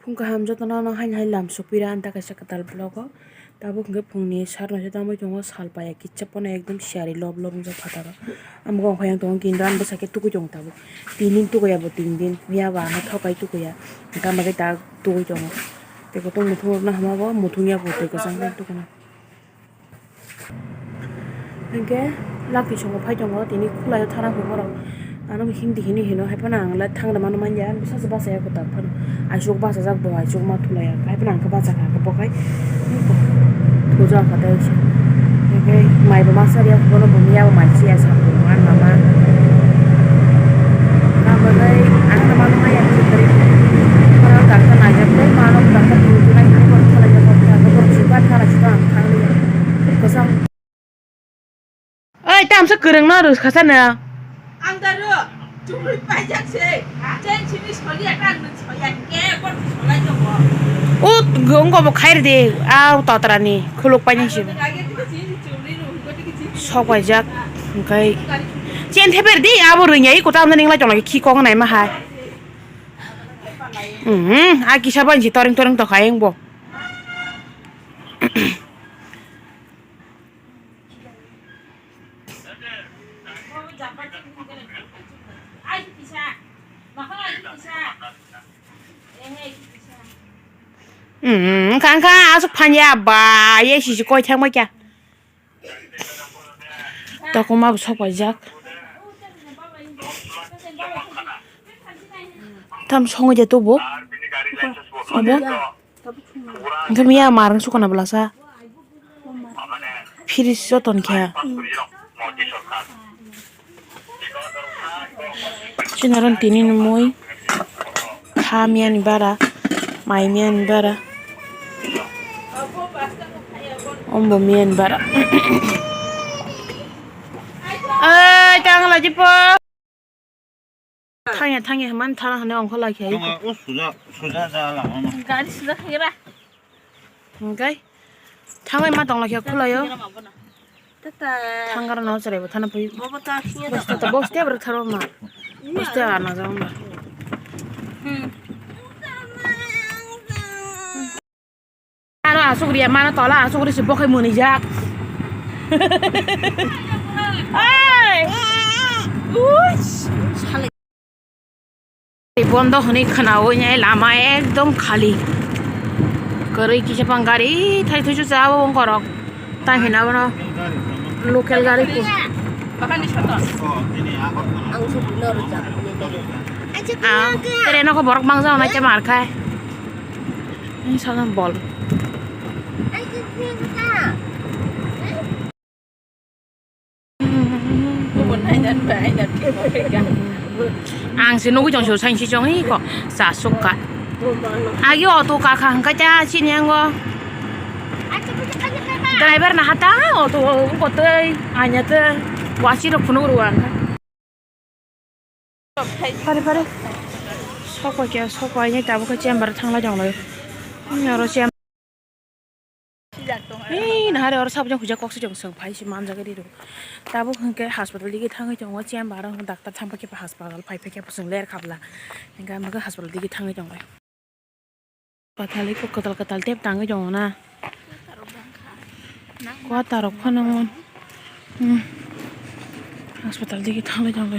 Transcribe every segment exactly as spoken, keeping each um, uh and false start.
Phung kaham jotono no haino hai lam sopira ang ta kaisa kwtal vlog o. Tabuk hwnkhe phungni sar noito tangwi tongo, sal paiya kitsa pono ekdom siyari lob lob wngjak phataro. Ang bo wngkha yang tongo kindo ang bwsakhe tugui tongo tabuk. Tin din tukuya bo tin din, miya bo ano thokai tukuya. Hwnkhe ang bagwi ta tugui tongo. Tei kutung muthung rokno hwnma bo muthung ya bo twi kwchang bai tukuno. Hwnkhe lak tisongo phai tongo, tini khulaio thana hwnwi borok. Ano bo Hindi hinwi hino, hai phano ang le thang rwmano man ya, bwsa se bachaya kwtal phano. Aisuk bachajak bo, aisuk ma thulai ya, hai phano ang khe bachakha, bo khai thujak kha tei se. Hwnkhe mai bo ma sariya, bono bo miya bo mai chiya sa bo, ang mama. Ang bagwi ang mama maya kwrwi. Bono doctor naijak tei mano doctor hinwi nai, ang bono thana ya, bono thana ya, bono si ba thana si ba ang thang liya. Kwchang. Oi, tamsa kwrwngno rwkha sana. Ang da rw, chumui paijak se. Chen sini solia ta ang nung soya ke, bor solai jabo. Ut, gong go bo khair de, au totrani, khuluk paijak se. Sok paijak, hwnkhe. Chen theper di, abo rwngya, iko tamsa ning lai tong lai, khi kok nai ma hai. Mhm, a kisa ban si toreng toreng to khai ang bo. Mm, wngkha, wngkha, aswk phanya ba, ye sisi koi thangma kya. Tokma bo sok paijak. Tam songwi de tubu. Abo. Hwnkhe miya marwng sukana bwlasa. Fridge joton khe. Chini oro tini ni mui. Kha miya ni bara. Mai miya ni bara. Ombo miya ni bara. Oi, tang laji po. Thangya, thangya, man thang hane ongkho lai khe. Tong o suja, suja ja la ono. Gari suja khagra. Hwnkhe thangwi ma tong lai khe khulaio. Tata. Thangara no chwrai bo thana pui. Bobo ta khiya. Bosta ta, bosta bro tharo ma. Bosta ana ja ma. Hmm. Ano asugri ya, mano tola asugri si bokhai muni jak. Ai! Uish! Sale. Bondo hwnwi khwnawi nai lama ekdom khali. Kwrwi kisa pang gari thai thuisu cha o ongkorok. Tang hina bono local gari ku. Ang train o borok mangsa hwnwi cha mar khai. Ini sana bol. Ang se nugui tong se sainsi chong iko cha sukka. Agi auto kakha hwnkha cha sini ango. Driver na hata auto kotoi anya te wasi rok phunuk rwang. Phari phari. Sokwa kya sokwa ini tabuk khe chamber thanglai tonglai. Ini oro chamber. Hei, nahare oro sabjang huja kok sijong song phai si manjak ri ro. Tabuk hwnkhe hospital digi thangwi tongo, chamber oro doctor thang phai khe hospital phai phai khe bwswng ler khabla. Hwnkhe ang hospital digi thangwi tongo. Pathal iko kwtal kwtal tep tangwi tongo na. Kwtal rok phano. Hmm. Hospital digi thangwi tongo.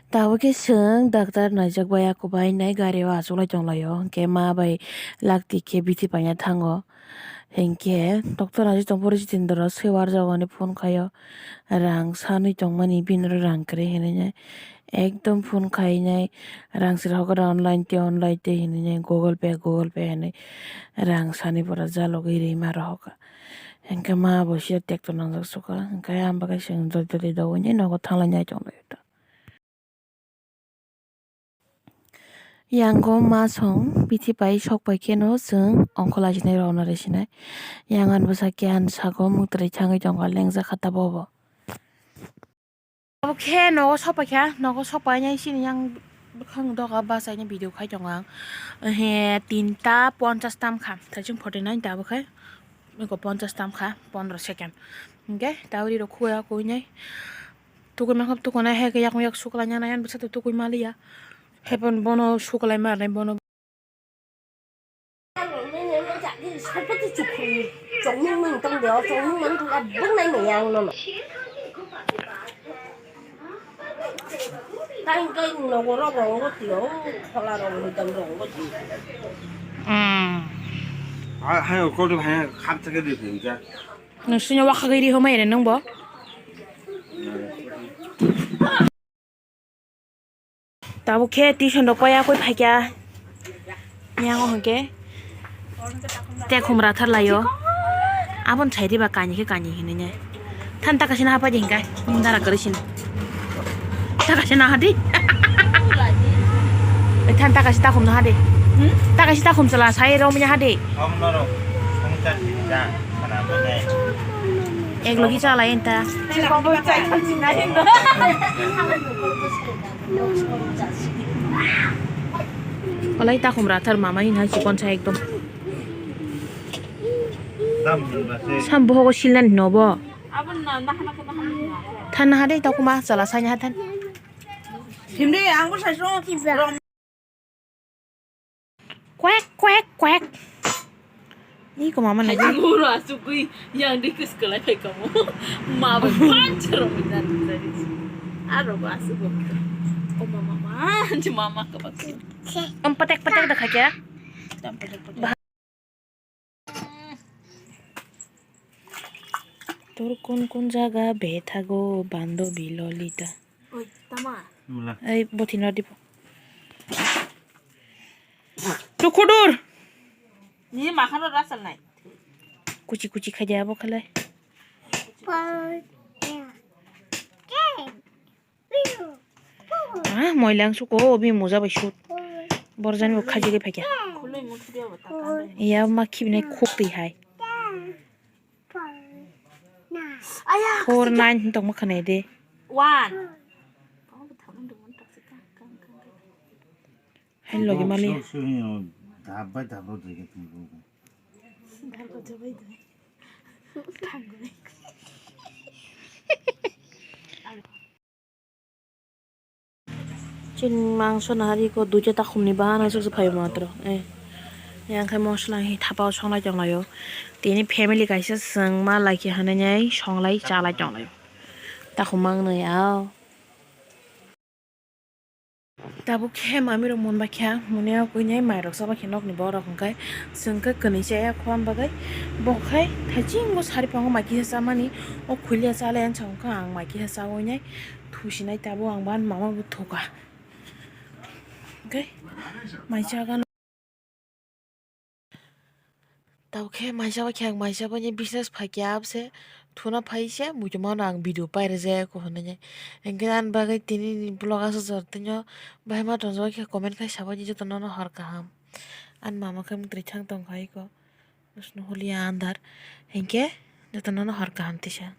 Tabuk khe chwng doctor naijak bai, ako bai nai gari o achuk lai tong lai o, hwnkhe ma bai lak tik khe bithi paina thango. Hinkhe doctor naijak tong phuru Jitendra swi warjago hinwi phone khai o, rang sanwi tongmani bini oro rang kwrwi hinwi nai ekdom phone khai nai, rang sirok online tei online tei hinwi nai Google Pay, Google Pay hinwi rang sanwi pura jalogwi rima rohor kha. Hinkhe ma bo siyot tekto nangjak sukha, hinkhe ang bagwi chwng jodi jodi dogwi nai nogo thanglai nai tong lai. Yango ma song bithi pai sok pai kheno chwng ongkho laisinai rokno risinai. Yang ani bwsa keha ni sago mwtwrwi thangwi tongo, lengjak kha tabuk bo. Obo khe nogo sok paikha, nogo sok painai chini yang bwkhang doga bachaini video khai tongo ang. He tinta ponchas tam kha, thaichung forty nine tabuk khai. Eko ponchas tam kha, pondro second. Hingke tawri rok khua kuinai. Tukui mankha, tukuna hai khe yakung yak suklai nana yan bwsa tukui maliya. Hai pon bono suklai ma rwnai bono. Chongmung mang tong de, chongmung mang tong de, bung nai maya ang nono. Kain kain nogo rok rongo tio, khola rok hoi tong rongo tio. Hmm. Hai, hai, kol tu hai, kham thake di, khin ja. Nung sini wak kagiri homai re nung bo. Tabuk khe tuition rok paiya koi phaikya. Yang o hwnkhe. Te khumra thar laio. Abon sai riba kani khe kani hinwi ne. Than taka sina hapai di hingkai. Mundara kwrwi sini. Taka sina hadi. Than taka sita khum na hadi. Taka sita khum chala sai rom nya hadi. Ek logi chala enta. Walai takhum rathar mama hin hai chikon sa ekdom. Sam bohogo silnani nobo. Than naha dei takhuma chala sai naha than. Himri ang bo sai so. Kwek, kwek, kwek. Iko mama na. Muro asugwi yang di kus kelai phaikamo. Ma ba panchero mi dan dari. Aro ba asugwi. O mama ma, ji mama ka ba. Om patek patek da kha kya? Tam patek patek. Tor kun kun jaga bethago bando bilolita. Oi, tama. Mula. Ei, bothi no dibo. Tukhudur. Ni makhano rasal nai. Kuchi kuchi khaja abo khalai. Ah, moilang suko obi moja bai sut. Borjani bo khaji gai phakya. Khului muthri abo ta. Ya ma khibine khuk twi hai. Aya, four nine tongma khanai de. One. Hai logi mali. Dab bai dab ro dege tong. Chini mangso nahari ko duita takhumni bahan aswk se phaio matro. Eh. Yang khai mosla hi thapao songlai tonglaio. Tini family kaisa chwng ma lai khe hanai songlai chalai tonglaio. Takhum mangnai ao. Tabuk khe mami rok mon bakha, muni o kuinai mai rok chaba khe nokni borok hwnkhe chwng khe kwnwi chaya kho am bagwi bo khai thaiching bo sari pango mai kisa chamani o khulia chalai ang chawng kha ang mai kisa chawi nai. Thusinai tabuk ang ban mama bo thuka. Hwnkhe mai chagan. Tabuk khe mai chaba khe ang mai chabani business phaikya abse thuna phai se muitu mano ang video pairajak ko hwnwi. Hwnkhe ani bagwi tini ni vlog aswk jora tino bahai ma tonjak khe comment khai sabaidi jotono no hor kaham. Ani mama khe mwtwi thang tong kha iko. Holi andar. Hwnkhe jotono no hor kaham tisa.